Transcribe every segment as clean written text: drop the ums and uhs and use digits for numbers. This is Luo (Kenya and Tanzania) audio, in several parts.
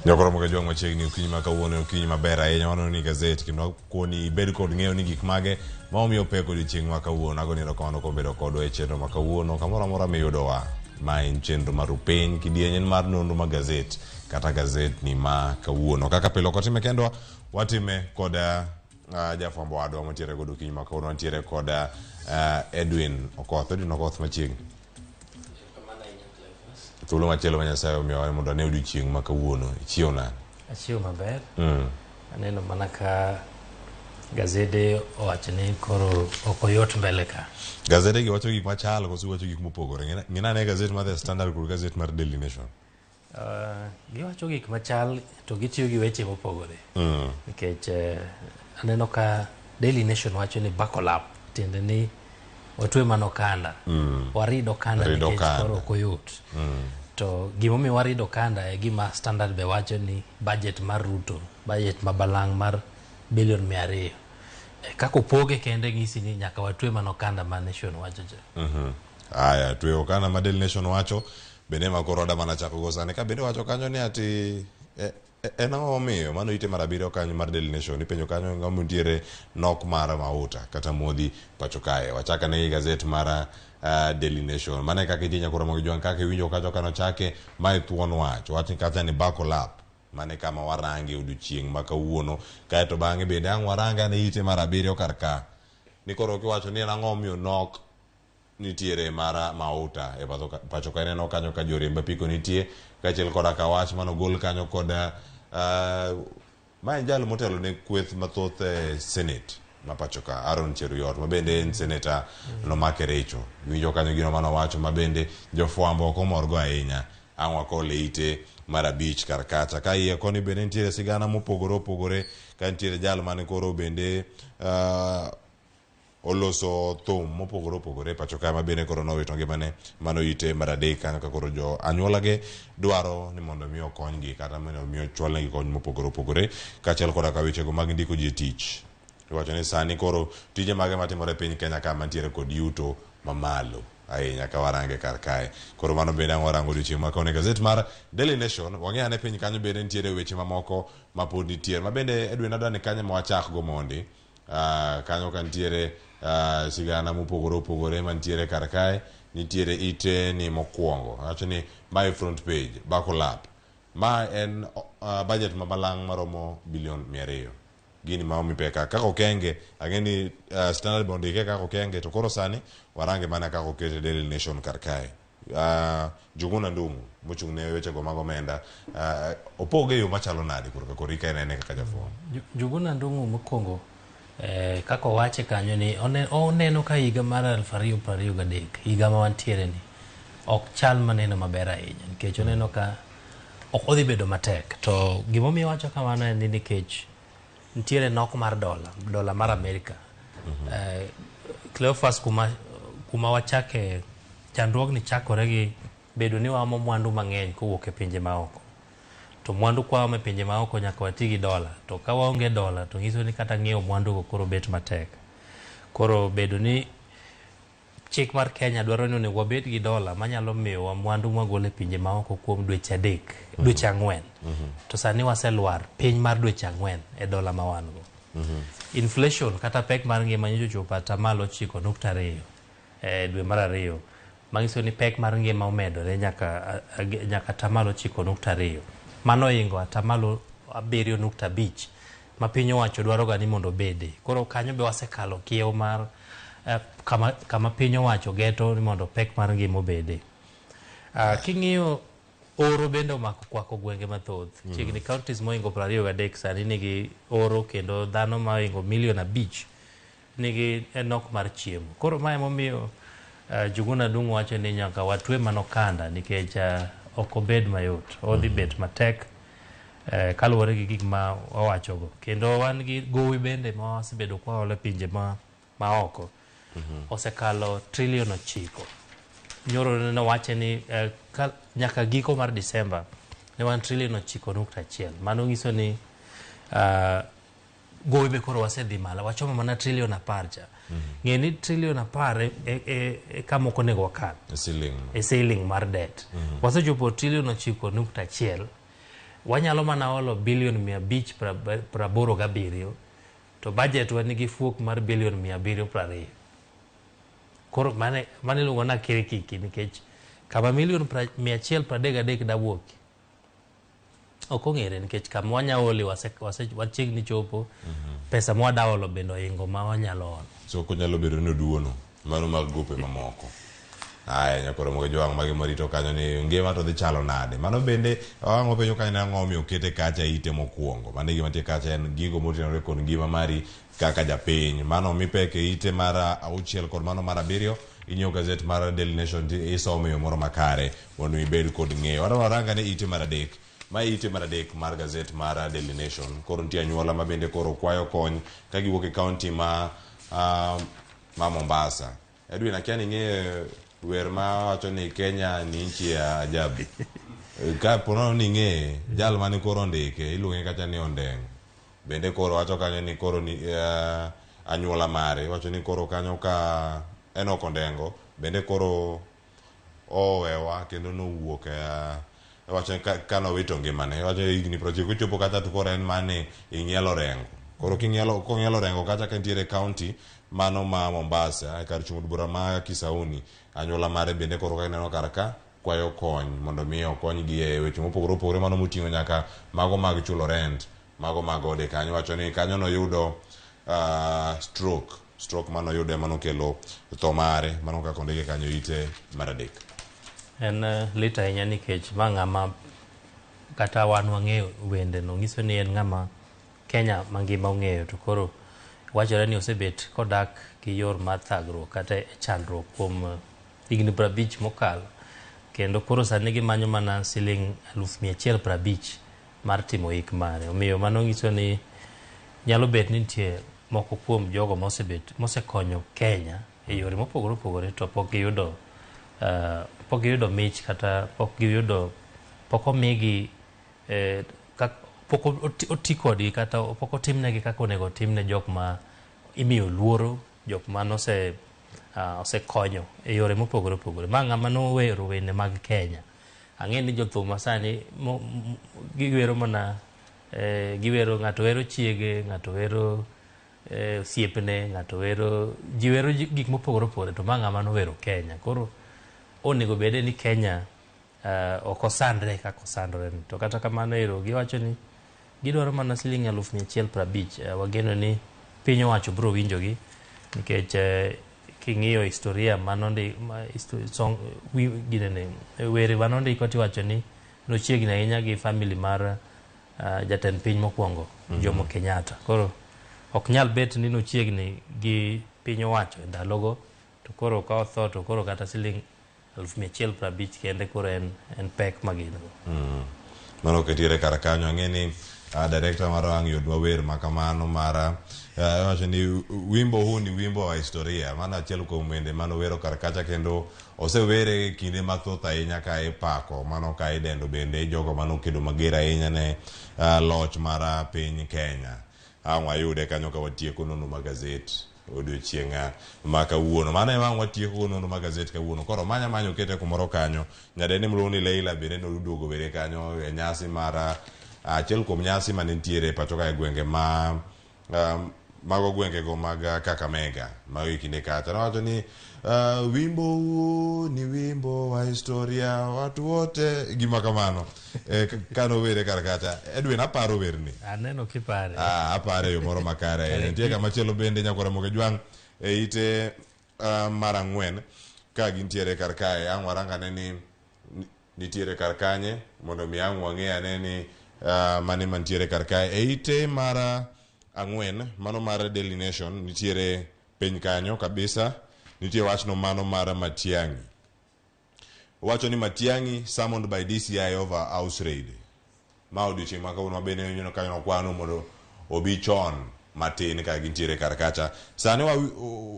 Jokoro ka jwang' machiegni okinyi ma kawuono okinyi maber ahinya waneno ni gazet kendo koni ibed kod ng'eyo ni gik mage ma omiyo pek odiochieng' ma kawuono agoni erokamano kuom bedo kodwa e chenro ma kawuono kamoro amora miyudowa ma en chenro mar upiny kidieny en mar nonro mar gazet kata gazetni ma kawuono kaka pile ok watime kendwa watime kod jafwambo wadwa mantiere godo okinyi ma kawuono wantiere kod Edwin Okoth Edwin Okoth machiegni thuolo machielo ma Nyasaye omiyowa mondo ane odiochieng' ma kawuono ichiew nade Achiew maber. Aneno mana ka gazede owacho ni koro ok oyot mbele ka. Gazede gi wacho gik machal koso wacho gik mopogore ng'ina ane gazet mar The Standard kod gazet mar Daily Nation Giwacho gik machal to gitiyo gi weche mopogore. Nikech aneno ka Daily Nation wacho ni buckle up, tiende ni watwe mana okanda. Warid okanda Rid nikech okanda. koro ok oyot. To gimomiyo warid okanda e gima Standard be wacho ni budget mar Ruto, budget ma balang' mar bilion 200. Kaka opoge kende ng'isi ni nyaka watwe mana okanda ma Nation wacho cha. Aya, tweyo okanda ma Daily Nation wacho bende ema koro wada mana chako go sani ka bende wacho kanyo ni ati en ang'o momiyo mano ite mar abiriyo kanyo mar Daily Nation ipenjo kanyo ang'o nitiere nok mar mauta kata modhi pacho kae wachak ane gi gazet mar Daily Nation mano e kaka intie nyakoro mogi jwang' kaka iwinjo kacho kano chake mae thuon wach wach ni kacha ni buckle up mano e kama warange odiochieng' ma kawuono kaeto bang'e bende ang' warang ane ite mar abiriyo kar ka ni koro kiwacho ni en ang'o momiyo nok nitiere mar mauta e pacho ka ineno kanyo ka joriemb apiko nitie kaachiel koda ka wach manogol kanyo kod ma en jal motelo ne kweth mathoth e senate ma pacho ka Aaron Cheruiyot ma bende en seneta nomake richo winjo kanyo gino manowacho ma bende jofwambo ok omorgo ahinya ang' wakol e ite mar abich kar kacha ka iye koni bende nitiere sigana mopogore opogore ka nitiere jal mane koro bende oloso thum mopogore opogore e pacho ka ma bende koro nowito ngimane mano ite mar adek kanyo ka koro jo anyuolage dwaro ni mondo mi okonygi kata mondo mi ochwalnegi kony mopogore opogore kaachiel koda ka wechego mag ndiko ji e tich iwacho ni sani koro tije mage matimore e piny Kenya ka mantiere kod yuto mamalo ahinya ka warange kar kae koro mano bende ang' warango odiochieng' ma kawuono e gazet mar Daily Nation wang'e ane piny kanyo bende nitiere weche mamoko ma pod nitie ma bende Edwin adwa ni kanyo ma wachak go mondi kanyo ka nitiere sigana mopogore opogore mantiere kar kae nitiere ite ni mokwongo wacho ni mae front page buckle up ma en budget ma balang' maromo bilion 200 gini ma omi pek kaka okenge ang'e ni Standard be ondike kaka okenge to koro sani warange mana kaka okete Daily Nation kar kae Njuguna Ndung'u mochung' ne wechego mag omenda opoge e yo machalo nade korka koro ika inene kaka jafwambo Njuguna Ndung'u mokwongo kaka owache kanyo ni oneno ka higa mar 2023 higa ma wantiere ni ok chal maneno maber ahinya nikech oneno ka ok odhi bedo matek to gimomiyo owacho kamano en ni nikech nitiere nok mar dola dola mar Amerika Cleophas kuma wachake chandruogni chakore gi bedo ni waomo mwandu mang'eny kowuok e pinje maoko to mwandu kwaomo e pinje maoko nyaka wati gi dola to ka waonge dola to nyiso ni kata ng'iewo mwandu go koro bet matek koro bedo ni chik mar Kenya dwaro ni onego wabed gi dola manyalo miyowa mwandu mwagolo e pinje maoko kuom dweche 3 dweche 4 to sani waselwar piny mar dweche 4 e dola ma wan go inflation kata pek mar ngima nyocha ochopo atamalo 9.2 e dwe mar ariyo manyiso ni pek mar ngima omedore nyaka atamalo 9.2 mano oingo atamalo 7.5 ma piny owacho dwaro ga ni mondo obede koro kanyo be wasekalo kiewo mar kama piny owacho geto ni mondo pek mar ngima obede. King'iyo oro bende omako kwako gwenge mathoth chiegni counties moingo 23 sani nigi oro kendo dhano moingo milion 5 nigi nok mar chiemo koro mae emomiyo Njuguna Ndung'u wacho ni nyaka watwe mana okanda nikech ok obed mayot odhi bet matek kaluwore gi gik ma wawachogo kendo wan gi gowi bende ma wasebedo kwa waolo e pinje ma oko osekalo trilion 9 nyoro nowache ni nyaka giko mar Disemba ne wan trilion 9.1 mano nyiso ni gowi be koro wasedhi malo wachomo mana trilion 10 cha ng'e ni trilion 10 e kama ok onego wakal e ceiling e ceiling mar debt wasechopo trilion 9.1 Wanyalo mana olo bilion 587 to budget wa nigi fuok mar bilion 720. Koro mane iluongo na kirikiki nikech kama milion 133 dawuoki ok ong'ere nikech kama wanyalo ole wachiegni chopo. Pesa mwada olo bende oingo ma wanyalo olo. So konyalo bedo ni oduono mano mag gope mamoko. Aya nyakoro mogo jowang' mage marito kanyo ni ngima to dhi chalo nade. Mano bende wang' wapenjo kanyo ni ang'o omiyo okete kacha ite mokwongo. Mano e gima nitie kacha en gigo motenore kod ngima mari kaka japiny. Mano omi pek e ite mar 6 kod mano mar 7. Inyiewo gazet mar Daily Nation to isomo e yo moro makare mondo ibed kod ng'eyo. Wadwa warang ane ite mar 3. Ma ite mar 3 mar gazet mar Daily Nation. Koro nitie anyuola ma bende koro kwayo kony ka giwuok e county ma Mombasa. Edwin, akia ni ing'eyo wer ma wacho ni Kenya ni nchi ya ajabu. Ka po nono ni ing'eye, jal mane koro ondike, iluonge kacha ni Ondengo. Bende koro wacho kanyo ni koro ni anyuola mare, wacho ni koro kanyo ka Enoch Ondengo, bende koro owewa kendo nowuok wacho ni kanowito ngimane, wacho ni higni 90 chopo kacha to koro en mane ing'ielo rengo. Koro kong'ielo rengo kacha ka nitiere county mano ma Mombasa, kar chung' od bura ma Kisauni, anyuola mare bende koro ka ineno kar ka kwayo kony mondo mi okonygi e weche mopogore opogore, mano moting'o nyaka mago mag chulo rent, mago mag ode kanyo. Wacho ni kanyo noyudo stroke manoyudo ema nokelo tho mare, mano kaka ondike kanyo ite mar 3. En lit ahinya nikech ma ng'ama kata wan wang'eyo wende no nyiso ni en ng'ama Kenya mangima ong'eyo, to koro wachore ni osebet kodak gi yor mar thagruok kata chandruok kuom higni 50 mokalo, kendo koro sani gimanyo mana siling 150,000 mar timo ik mare. Omiyo mano nyiso ni nyalo bet ni nitie moko kuom jogo mosekonyo Kenya e yore mopogore opogore to pok giyudo mich kata pok omigi pok oti kodgi kata pok otimnegi kaka onego otimne jok ma imiyo luoro, jok ma osekonyo e yore mopogore opogore. Ma ng'ama nowero wende mag Kenya. Ang'e ni jothum masani giwero mana giwero, ng'ato wero chiege, ng'ato wero osiepne, ng'ato wero ji wero gik mopogore opogore, to ma ng'ama nowero Kenya. Koro onego bede ni Kenya ok osandre kaka osandore ni. To kata kamano ero giwacho ni gidwaro mana siling 150,000. Wageno ni piny owacho biro winjogi nikech king'iyo historia manondi ginene were manondiko tiwacho ni nochiegni ahinya gi family mar jatend piny mokwongo Jomo Kenyatta. Koro ok nyal bet ni nochiegni gi piny owacho e ndalogo, to koro ka otho to koro kata siling 150,000 kende koro en pek ma gin go. Mano oketiere kar kanyo. Ang'e ni director mar ang' yudwa wer makamano mar wacho ni wimbo huu ni wimbo wa historia. Mano achiel kuom wende manowero kar kacha kendo osewere kinde mathoth ahinya ka ipako mano ka idendo bende jogo manokedo mager ahinya ne loch mar piny Kenya. Ang' wayude kanyo ka watieko nono magazet odiochieng' ma kawuono. Mano ema ang' watieko nono magazet kawuono. Koro manya manyo kete kumoro kanyo. Nyadendi miluongo ni Leila bende noduogo were kanyo e nyasi mar achiel kuom nyasi mane nitiere pacho ka e gwenge ma mago gwengego mag Kakamega mago e kinde kacha. Nowacho ni wimbo huu ni wimbo wa historia watu wote gima kamano kanowere kar kacha. Edwin aparo werni. Aneno kipare. Apare yo moro makare. Nitie kama chielo bende nyakwara Moge Jwang' e ite mar 4 ka gintiere kar kae. Ang' warangane ni nitiere kar kanye mondo mi ang' wang'e ane ni mane mantiere kar kae. E ite mar 4 mano mar Daily Nation nitiere piny kanyo kabisa. Nitie wachno mano mar Matiang'i. Wacho ni Matiang'i summoned by DCI over house raid. Ma odiochieng' ma kawuono mabende ineno kanyo nokwano mondo obi chon matin ka gintiere kar kacha. Sani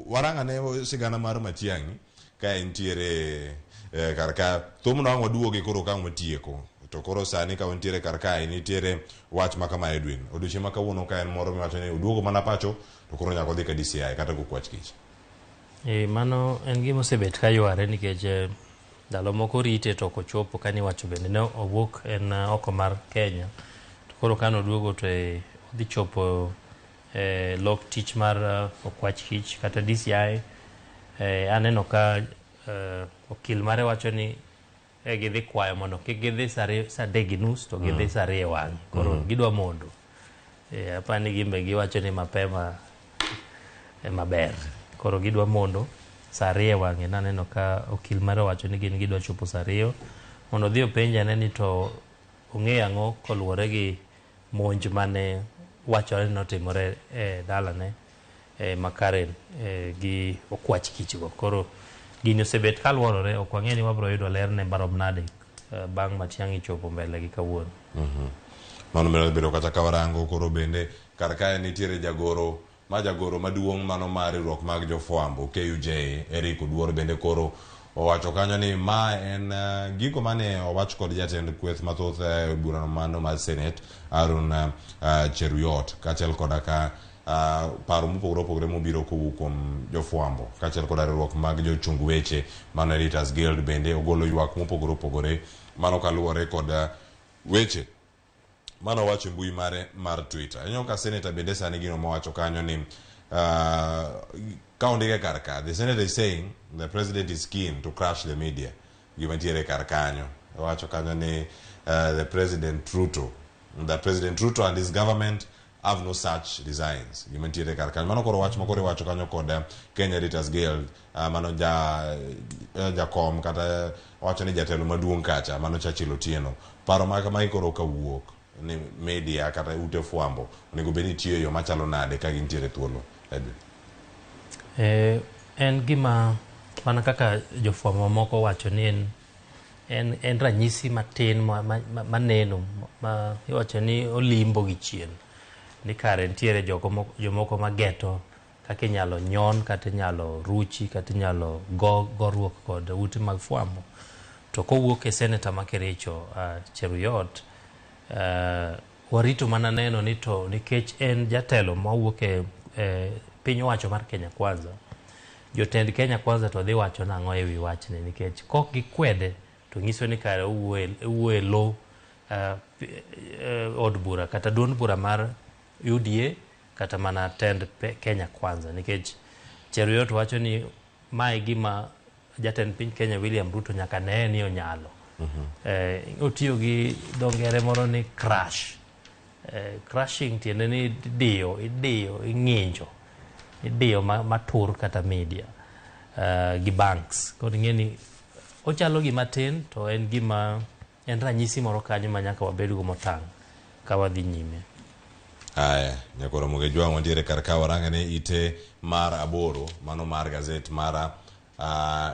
warang'ane sigana mar Matiang'i ka entiere kar ka. Thumno ang' waduoge koro ka ang' watieko. To koro sani ka wantiere kar kae nitiere wach ma kama Edwin. Odiochieng' ma kawuono ka en moro miwacho ni oduogo mana pacho to koro nyaka odhi ka DCI kata go kwach kich. Mano en gima osebet ka yware nikech Ndalo moko rite to ok ochopo kane iwacho bende ne owuok en oko mar Kenya. To koro kane oduogo to odhi chopo e lok tich mar okwach kich kata DCI. Aneno ka okil mare wacho ni gidhi kwayo mondo kik gidhi saa 3:30 to gidhi saa 2 e wang'e. Koro gidwa mondo. Apani gimbe giwacho ni mapema ema ber. Koro gidwa mondo saa 2 e wang'e. Naneno ka okil mare owacho ni gin gidwa chopo saa 2 mondo odhi openj ane ni to ong'eyo ang'o koluwore gi monj mane wachore ni notimore e dalane ma Karen gi okwach kichgo. Koro gini osebet kaluorore, ok wang'e ni wabiro yudo ler ne marom nade bang' Matiang'i chopo mbele gi kawuono. Mano bende bedo kata ka warango koro bende kar kae nitiere jagoro ma jagoro maduong' mano mar riwruok mag jofwambo KUJ Eric Oduor bende koro owacho kanyo ni ma en gigo mane owach kod jatend kweth mathoth e burano mano mar Senate Aaron Cheruiyot kaachiel koda ka paro mopogore opogore mobiro kowuok kuom jofwambo kaachiel koda riwruok mag jochung weche mano Editors Guild bende ogolo ywak mopogore opogore mano kaluwore kod weche mano owacho e mbui mare mar Twitter. Ineno ka senator bende sani gino mowacho kanyo ni ka ondike kar ka, the senator is saying the president is keen to crush the media. Gima ntiere kar kanyo. Owacho kanyo ni the President Ruto and his government have no such designs. Gima ntiere kar kanyo. Mano koro wach ma koro iwacho kanyo kod Kenya Editors Guild, mano ja jakom kata wacho ni jatelo maduong' kacha, mano Churchill Otieno. Paro ma kamagi koro kawuok ni media kata ute fwambo onego bed ni tiyo e yo machalo nade ka gintiere thuolo, Edwin? En gima mana kaka jofwambo mamoko wacho ni en ranyisi matin maneno ma iwacho ni olimbo gi chien ni kare nitiere jomoko mageto kaka inyalo nyon kata inyalo ruchi kata inyalo goruok kod ute mag fwambo. To kowuok e seneta ma Kericho Cheruiyot, warito mana neno ni to nikech en jatelo mawuok e piny owacho mar Kenya Kwanza, jotend Kenya Kwanza to dhi wacho nang'o e wi wachni, nikech kok gikwede to nyiso ni kare owuoyo e lo od bura kata duond bura mar UDA kata mana tend Kenya Kwanza, nikech Cheruiyot wacho ni mae gima jatend piny Kenya William Ruto nyaka ne ni onyalo. Otiyo gi dho ngere moro ni crash. Crashing tiende ni idiyo, ing'injo, idiyo matur kata media gi banks. Koro ing'e ni ochalo gima tin to en gima en ranyisi moro kanyo ma nyaka wabedgo motang' ka wadhi nyime. Aya, nyakoro Muge Jwang' wantiere kar ka warang'e ne ite mar 8 mano mar gazet mar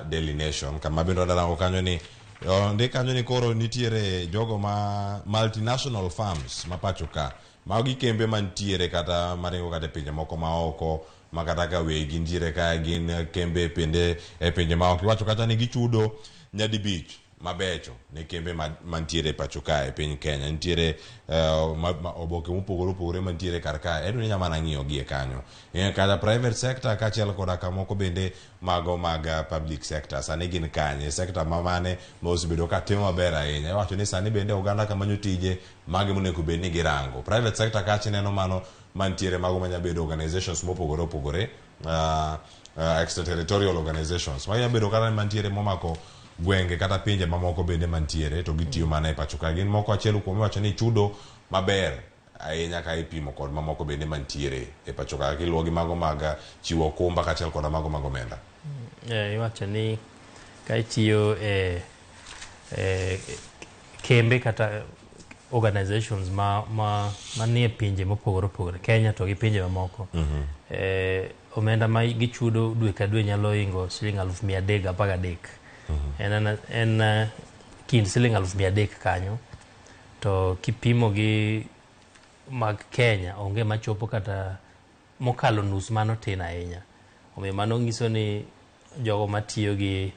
Daily Nation, kama bende wadarango kanyo ni ondik kanyo ni koro nitiere jogo ma multinational firms ma pacho ka, magi kembe mantiere kata maringo kata e pinje moko ma oko ma kata ka wegi nitiere ka gin kembe bende e pinje ma oko. Iwacho kata ni gichudo nyadibich mabecho ne kembe mantiere e pacho ka e piny Kenya. Nitiere oboke mopogore opogore mantiere kar kae. Edwin inya mana ng'iyo gi e kanyo. Kata private sector kaachiel koda kamoko bende mago mag public sector. Sani gin kanye? Sector ma mane ma osebedo ka timo maber ahinya. Iwacho ni sani bende oganda ka manyo tije mage monego bed ni girango. Private sector kacha ineno mano mantiere mago manya bedo organizations mopogore opogore, extraterritorial organizations. Manya bedo kata mantiere momako gwenge kata pinje mamoko bende mantiere to gitiyo mana e pacho ka. Gin moko achiel kuom iwacho ni chudo maber ahinya ka ipimo kod mamoko bende mantiere e pacho ka kiluwo gi mago mag chiwo okumba kaachiel koda mago mag omenda. Iwacho ni ka itiyo e kembe kata organizations manie pinje mopogore opogore, Kenya to gi pinje mamoko, omenda ma gichudo dwe ka dwe nyalo hingo siling 313,000. En kind siling 300,000 kanyo, to kipimo gi mag Kenya onge machopo kata mokalo nus, mano tin ahinya. Omiyo mano nyiso ni jogo matiyo gi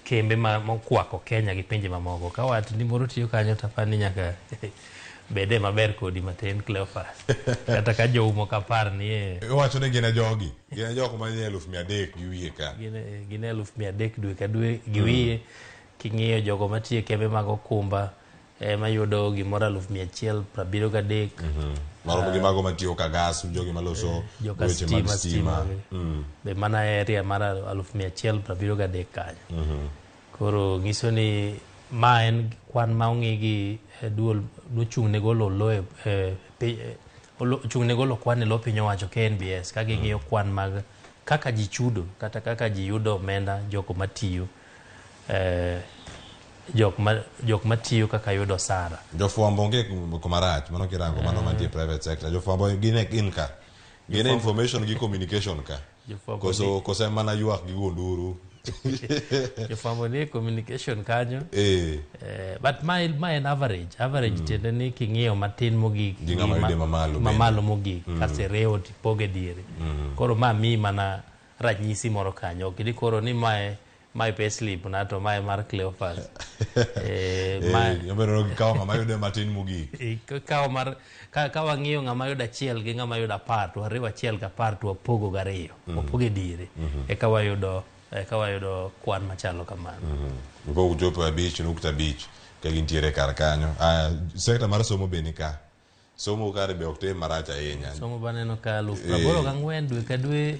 kembe mokwako Kenya gi pinje mamoko, ka watni moro tiyo kanyo to apani nyaka Bede maber kodi matin Cleophas. Kata ka joumo kapar ni e Iwacho ni gin e jogi. Gin e jok manie 300,000 gi wiye ka. Gin 300,000 dwe ka dwe gi wiye. King'iyo jogo matiyo e kembe mag okumba ema yudo gimoro 173,000. Maromo gi mago matiyo ka gas, jogi maloso joka weche mag stima stima. stima be mana area mar 173,000 kanyo. Koro nyiso ni ma en kwan ma ong'i gi duol mochung' ne golo lo e ochung' ne golo kwan e lo piny owacho KNBS ka ging'iyo kwan mag kaka ji chudo kata kaka ji yudo omenda jogo matiyo jok matiyo kaka yudo osara. Jofwambo onge kuma rach, mano kirango mano mantie private sector. Jofwambo gin e gin ka. Gin e information gi communication ka. Jofwambo Koso koso en mana ywak gi go nduru. Jofwambo ni e communication kanyo. Eh. But ma en average tiende ni king'iyo matin mogik Gi ng'ama yude mamalo bende. Mamalo mogik kasto iriwo tipogo e diere. Koro ma miyi mana ranyisi moro kanyo, ok ni koro ni mae payslip na to mae mar Cleophas. Ma Eh, obedo gikawo ng'ama yude matin mogik. Kawo mar ka wang'iyo ng'ama yudo 1 gi ng'ama yudo 10 to wariwo 1 gi 10 to wapogo gariyo, wapogo e diere, eka wayudo kwan machalo kamano. Ko uchopo 5.5 ka gintiere kar kanyo. Ah, sekta mar somo be ni ka. Somo kare be ok tim marach ahinya. Somo baneno ka 84,000 dwe ka dwe.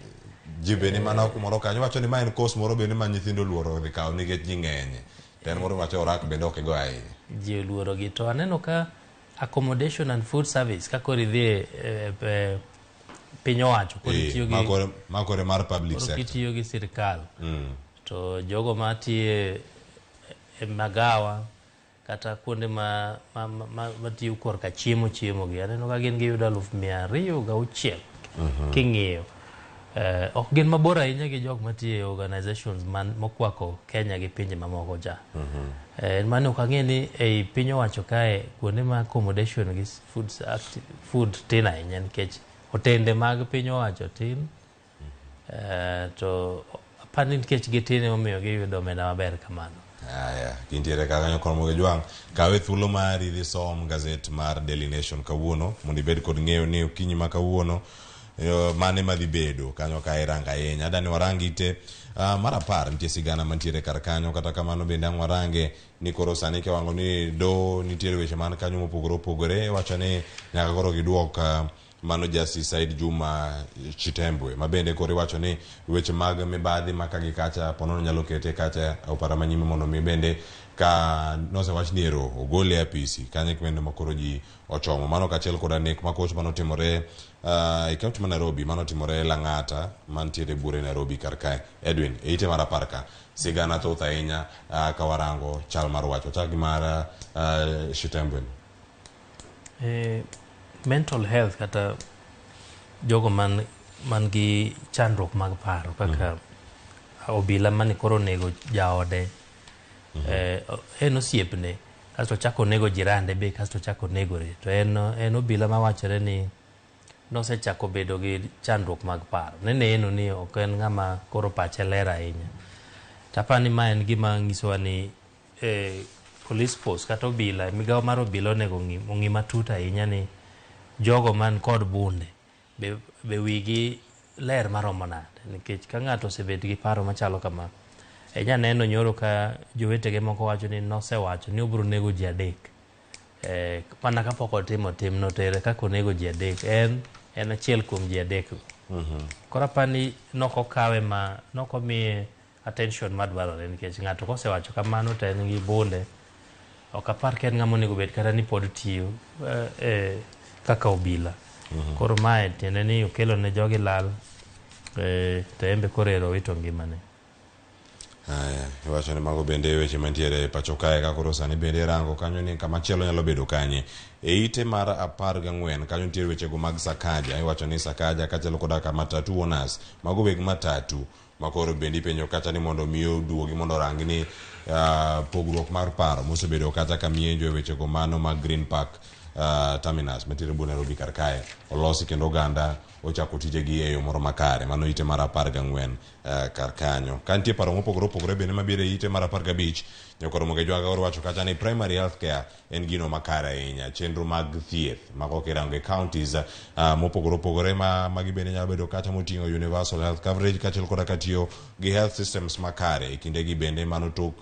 Ji be ni mana kumoro kanyo wacho ni ma en course moro bende ma nyithindo oluoro dhi kawo nikech ji ng'enye. To en moro wacho orak bende ok igo ahinya. Ji oluoro gi to aneno ka accommodation and food service ka koro idhi e piny owacho koro itiyo gi Ma kore mar public koro sector. Kitiyo gi sirikal to jogo matiyo e magawa kata kuonde ma matiyo korka chiemo gi aneno ka gin giyudo 206,000. King'iyo ok gin mabor ahinya gi jok matiyo e organizations man mokwako Kenya gi pinje mamoko cha. En mano ok ang'e ni ei piny owacho kae kuonde ma accommodation gi food tin ahinya nikech otende mag piny owacho tin. To apani nikech gitin emomiyo giyudo omenda maber kamano. Aya, kintiere kanyo Koromogi Jwang', kawe thuolo mari dhi som gazet mar Daily Nation kawuono mondo ibed kod ng'eyo ni okinyi ma kawuono mane madhi bedo kanyo ka irango ahinya. Adani warang ite mar 10 nitie sigana mantiere kar kanyo. Kata kamano bende ang' warange ni koro sani kiwango ni do nitiere weche man kanyo mopogore opogore. Iwacho ni nyaka koro giduok mano Justice Said Juma Chitembwe ma bende koro iwacho ni weche mag mibadhi maka gi kacha ponono nyalo kete kacha e opara manyime mondo mi bende ka nosewach ni ero ogole e apisi kanyo bende ma koro ji ochomo mano kaachiel koda nek makoch manotimore e kaunti ma Nairobi manotimore Lang'ata mantiere buore Nairobi kar kae. Edwin, e ite mar 10 ka sigana thoth ahinya ka warango chal mar wach wachak gi mar Chitembwe ni. Mental health kata jogo man gi chandruok mag paro kaka obila mane koro onego jaode, en osiepne kasto ochako onego jirande be kasto ochako onegore to en obila mawachore ni nosechako bedo gi chandruok mag paro ne neno ni ok en ng'ama koro pache ler ahinya. To apani ma en gima nyisowa ni police force kata obila, migawo mar obila onego ong'i matut ahinya ni jogo man kod bunde be wigi ler maromo nade, nikech ka ng'ato osebet gi paro machalo kama inya neno nyoro ka jowetege moko wacho ni nosewacho ni obiro nego ji adek mana kapok otimo timno to ere kaka onego ji adek en achiel kuom ji adek go. Koro apani nokokawe ma nokomiye attention madwarore nikech ng'ato kosewacho kamano to en gi bunde ok apar ka en ng'ama onego bed kata ni pod tiyo kaka obila. Koro mae tiende ni okelo ne jogi lal to en be koro ero owito ngimane. Aya, iwacho ni mago bende weche mantiere e pacho kae ka koro sani bende irango kanyo ni kama chielo nyalo bedo kanye. E ite mar 14 kanyo nitie wechego mag Sakaja. Iwacho ni Sakaja kaachiel koda ka matatu owners, mago weg matatu ma koro bende ipenjo kacha ni mondo mi oduogi mondo orang ni pogruok mar paro mosebedo kacha ka mienjo e wechego mano mag Green Park Terminus mantiere but Nairobi kar kae olosi kendo oganda ochako tijegi e yo moro makare. Mano ite mar 14 kar kanyo. Ka nitie paro mopogore opogore bende mabiro e ite mar 15. Nyakoro Mogejwaga wacho kacha ni primary health care en gino makare ahinya, chenro mag thieth mago kirango e counties mopogore opogore ma magi bende nyalo bedo kacha moting'o universal health coverage kaachiel koda katiyo gi health systems makare e kindegi bende mano tok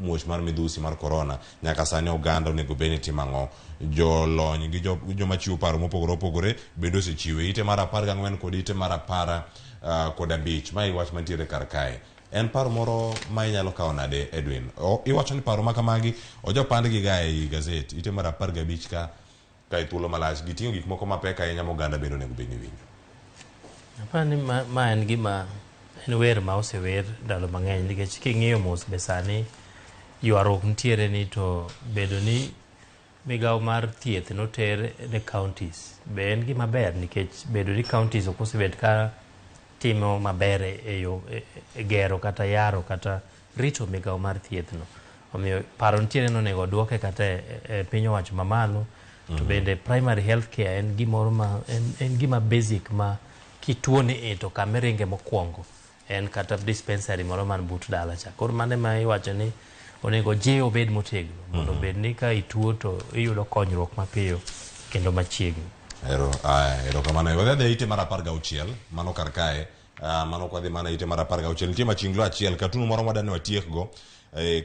muoch mar midhusi mar corona. Nyaka sani oganda onego bed ni timo ang'o? Jolony gi joma chiwo paro mopogore opogore bende osechiwo e ite mar 14 kod ite mar 15. Mae wach mantiere kar kae. En paro moro ma inyalo kawo nade, Edwin? Iwacho ni paro ma kamagi ojopandgi ga ei gazet ite mar 15 ka e thuolo malach giting'o gik moko mapek ahinya ma oganda bende onego bed ni winjo. Aparo ni ma en gima en wer ma osewer ndalo mang'eny, nikech king'iyo mos be sani ywaruok nitiere ni to bedo ni migawo mar thieth noter ne counties be en gima ber, nikech bedo ni counties ok osebet ka timo maber e yo e gero kata yaro kata rito migawo mar thieth no. Omiyo paro nitiere ni onego oduoke kata e piny owacho mamalo. To bende primary health care en gimoro ma en gima basic ma kituo ni e to kama iringe mokwongo en kata dispensary moro man but dala cha. Koro mano ema iwacho ni onego jiw obed motegno mondo obed ni ka ituo to iyudo konyruok mapiyo kendo machiegni. Erokamano. Wadhi e ite mar 16 mano kar kae. Mano ok wadhi mana ite mar 16. Nitie machinglo achiel katun moro mwadani watiekgo.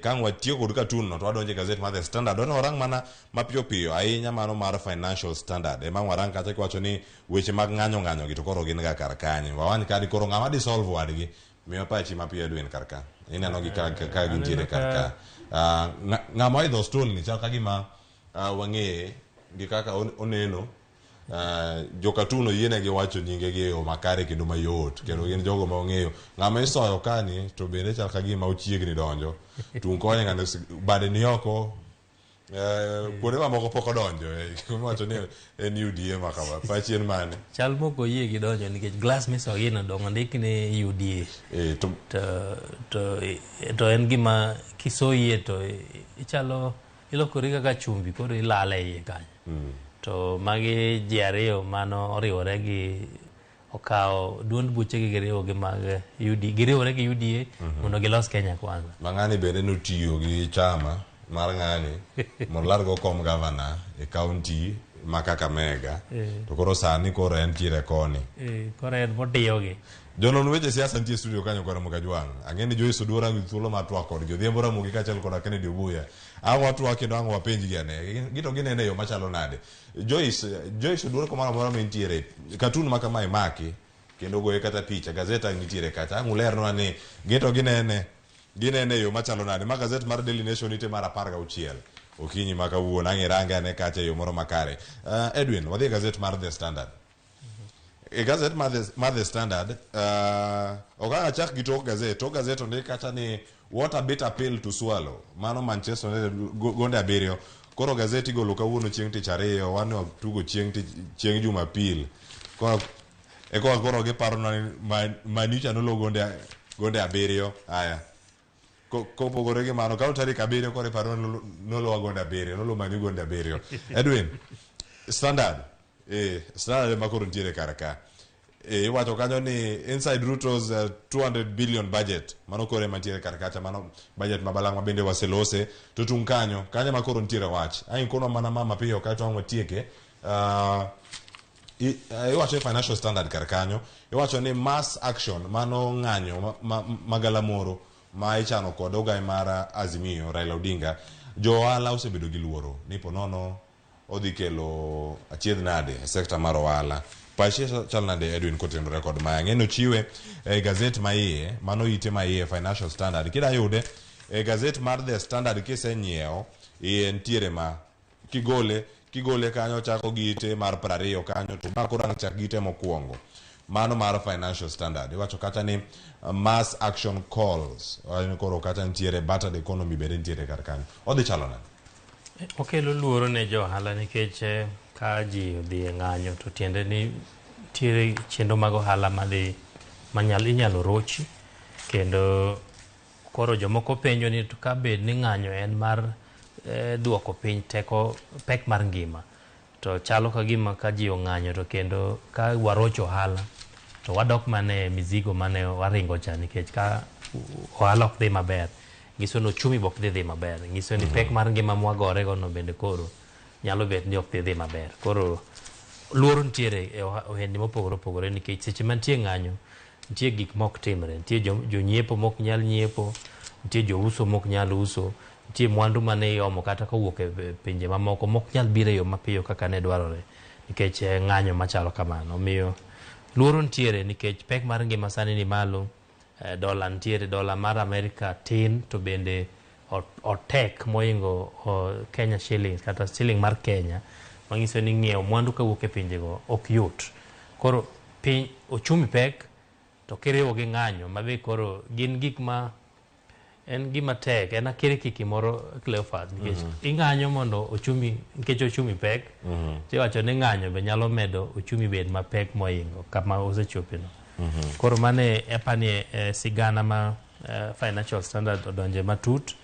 Ka ang' watieko kod katun no to wadonjo e gazet mar The Standard. Wadwa warang mana mapiyo piyo ahinya mano mar Financial Standard. Ema warang kacha kiwacho ni weche mag ng'anyo ng'anyo gi to koro gin ga kar kanye. Wawany kani koro ng'ama dissolve wadgi. Miwa pachi mapiyo, Edwin, kar ka. Ineno gi ka gintiere kar ka. Ng'ama oidho stool ni chal ka gima wang'eye gi kaka oneno. Jokatun oyienegi wacho nyingegi e yo makare kendo mayot, kendo gin jogo ma ong'eyo. Ng'ama isoyo kani to bende chal ka gima ochiegni donjo. Tung' koni ng'ano bade ni oko, kuonde mamoko pok odonjo. Iwacho ni en UDA ma kama. Pachi en mane? Chal mok oyie gi donjo nikech glass misogi no dong' ondik ni UDA. To, To en gima kisoyie to ichalo ilokori kaka chumbi, koro ilale iye kanyo. To magi ji ariyo mano oriwore gi okawo duond buchegi giriwo gi mag UD, giriwore gi UDA mondo gilos Kenya Kwanza. Ma ng'ani bende notiyo gi chama mar ng'ani mondo olargo kom gavana e kaunti ma Kakamega. To koro sani koro entiere koni. Koro en modiyogi. Jonon weche siasa nitie e studio kanyo kod Mokajwang'. Ang'e ni Joyce Oduor ang' thuolo mar twak kodgi. Odhiambo Ramogi kaachiel koda Kennedy Obuya. Ang' watwak kendo ang' wapenjgi ane. Gito ginene e yo machalo nade. Joyce Oduor kamoro amora mintiere, katun ma kama imaki kendo goye kata picha, gazet ang' nitiere kacha. Ang' ulernwa ni gito ginene e yo machalo nade. Ma gazet mar Daily Nation ite mar 16 okinyi ma kawuono. Ang' irange ane kacha e yo moro makare. Edwin, wadhi e gazet mar The Standard. E gazet mar The Standard, ok ang' achak gi tok gazet. Tok gazet ondik kacha ni what a bitter pill to swallow. Mano Manchester United gonde 7. Koro gazet igolo kawuono chieng' tich ariyo, wan watugo chieng' Jumapil. Koro e koro giparo ni Man U cha nolo gonde 7. Aya. Kopogore gi mano, kaw tarik 7 koro iparo ni nolowa gonde 7, nolo Man U gonde 7. Edwin, Standard. Standard ema koro nitiere kar ka. Iwacho kanyo ni inside Ruto's 200 billion budget. Mano koro ema nitiere kar kacha, mano budget ma balang' ma bende waselose. To tung' kanyo, kanyo ema koro nitiere wach. Ang' ikono mana ma mapiyo kaeto ang' watieke. Iwacho e Financial Standard kar kanyo, iwacho ni mass action, mano ng'anyo magalamoro ma ichano kod ogai mar Azimio, Raila Odinga. Jo ohala osebedo gi luoro ni ponono odhi kelo achiedh nade e sekta mar ohala. Pache chal nade, Edwin, kotenore kod mae? Ang'e ni ochiwe e gazet ma iye, mano ite ma iye Financial Standard. Kida yude e gazet mar The Standard kisenyiewo, iye nitiere ma kigole kanyo chako gi ite mar 20 kanyo, to ma koro ang' chak gi ite mokwongo. Mano mar Financial Standard. Iwacho kata ni mass action calls. Koro kata nitiere battered economy bende nitiere kar kanyo. Odhi chalo nade? Okelo luoro ne jo ohala nikech ka ji odhi e ng'anyo to tiende ni nitiere chenro mag ohala madhi manyalo inyalo rochi, kendo koro jomoko penjo ni to ka bed ni ng'anyo en mar duoko piny teko pek mar ngima, to chalo ka gima ka ji ong'anyo to kendo ka warocho ohala to wadok mana e mizigo mane waringo cha, nikech ka ohala ok dhi maber Nyiso ni ochumi be ok dhi dhi maber. Nyiso ni pek mar ngima mwagore go no bende koro nyalo bet ni ok dhi dhi maber. Koro luoro nitiere e ohendni mopogore opogore nikech seche mantie ng'anyo nitie gik mok timre, nitie jonyiepo mok nyal nyiepo, nitie jouso mok nyal uso, nitie mwandu mane iomo kata kowuok e pinje mamoko mok nyal biro e yo mapiyo kaka ne dwarore nikech ng'anyo machalo kamano. Omiyo luoro nitiere nikech pek mar ngima sani ni malo, dola nitiere, dola mar Amerika tin to bende otek mohingo Kenya shillings kata shilling mar Kenya, manyiso ni ng'iewo mwandu kawuok e pinjego ok yot. Koro piny ochumi pek to kiriwo gi ng'anyo mabe koro gin gik ma en gima tek, en akirikiki moro Cleophas nikech ing'anyo mondo ochumi, nikech ochumi pek, tiwacho ni ng'anyo be nyalo medo ochumi bed mapek mohingo kama osechopeno. Koro mane apani sigana ma Financial Standard odonje matut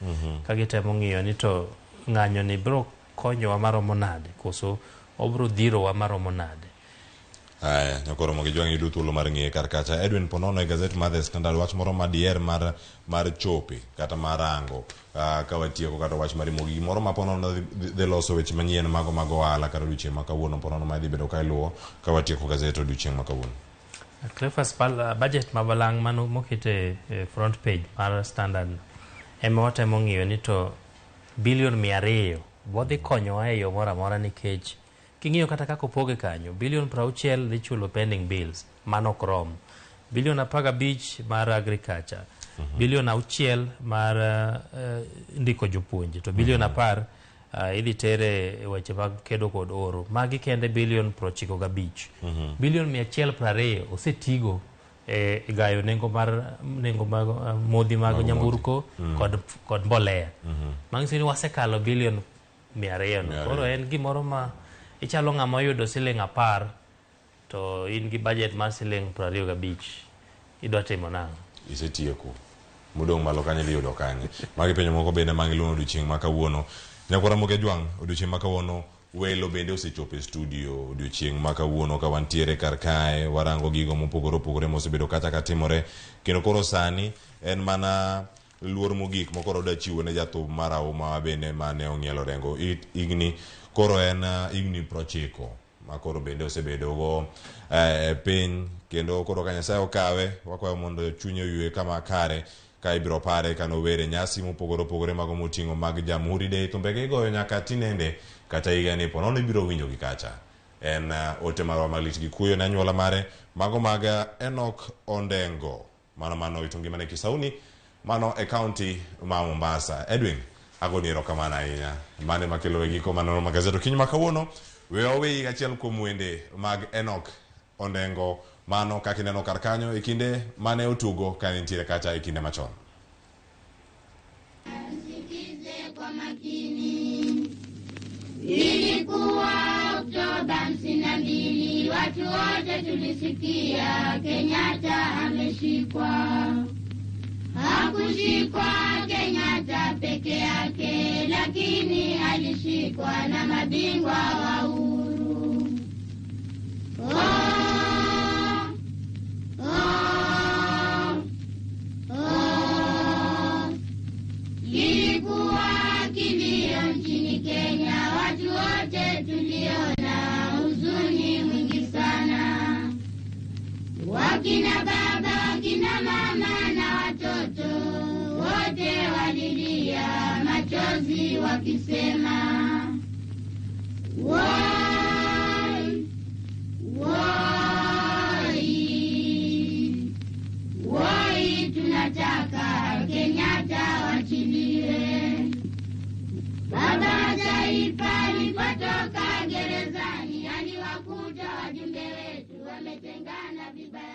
ka gitemo ng'iyo ni to ng'anyo ni biro konyowa maromo nade koso obiro dhirowa maromo nade. Aya, nyakoro mogi jwang' yudo thuolo mar ng'iye kar kacha. Edwin Ponono e gazet mar The Standard wach moro madier mar chope kata mar rango ka watieko kata wach mar imogi gimoro ma Ponono dhi loso weche manyien mago mag ohala kata odiochieng' ma kawuono. Ponono ma dhi bedo ka iluwo ka watieko gazet odiochieng' ma kawuono. Cleophas, budget ma balang' mano mokete e front page mar Standard ema watemo ng'iyo ni to bilion 200 bodhi konyowa e yo moro amora nikech king'iyo kata kaka opoge kanyo, bilion 60 dhi chulo pending bills, mano ok rom. Bilion 15 mar agriculture, bilion 6 mar ndiko jopuonje, to bilion 10 idhi tere e weche mag kedo kod oro. Magi kende bilion 95. Bilion 120 osetigo e gayo nengo mar nengo mag modhi mag nyamburko kod mbolea. Manyiso ni wasekalo bilion 200 no. Koro en gimoro ma ichalo ng'ama oyudo siling 10 to in gi budget mar siling 25, idwa timo nang'o? Isetieko modong' malo kanyo idhi yudo kanye? Magi penjo moko bende ma giluwo odiochieng' ma kawuono. Nyakwara Ramogi Ajwang', odiochieng' ma kawuono welo bende osechopo e studio odiochieng' ma kawuono ka wantiere kar kae warango gigo mopogore opogore mosebedo kacha katimore kendo koro sani en mana luor mogik mokoro da chiwo ne jathum mar auma bende mane ong'ielo rengo higni koro en higni 90 ma koro bende osebedo go e piny kendo koro ka Nyasaye okawe wakwayo mondo chunye oywe kama kare ka ibiro pare ka nowere nyasi mopogore opogore mago moting'o mag Jamhuri Day thumbege igoyo nyaka tinende kata higani ponono ibiro winjogi kacha. En ote marwa malich gi kuyo ne anyuola mare mago mag Enoch Ondengo mano owito ngimane Kisauni mano e county ma Mombasa. Edwin, agoni erokamano ahinya. Mane makelo e giko manono mag gazet okinyi ma kawuono. We waweyi achiel kuom wende mag Enoch Ondengo mano kaka ineno kar kanyo e kinde mane otugo ka nitiere kacha e kinde machon. Sikize kwa makini. Ilikuwa Oktoba 52, watu wote tulisikia Kenyatta ameshikwa. Hakushikwa Kenyatta peke yake, lakini alishikwa na mabingwa wa uhuru. Oh, oh, oh. Kilikuwa kilio nchini Kenya, watu wote tuliona huzuni mwingi sana. Wakina baba, wakina mama na watoto wote walilia machozi wakisema, woi, woi, woi, tunataka Kenyatta wachiliwe. Baba taifa alipotoka gerezani aliwakuta wajumbe wetu wametengana vibaya.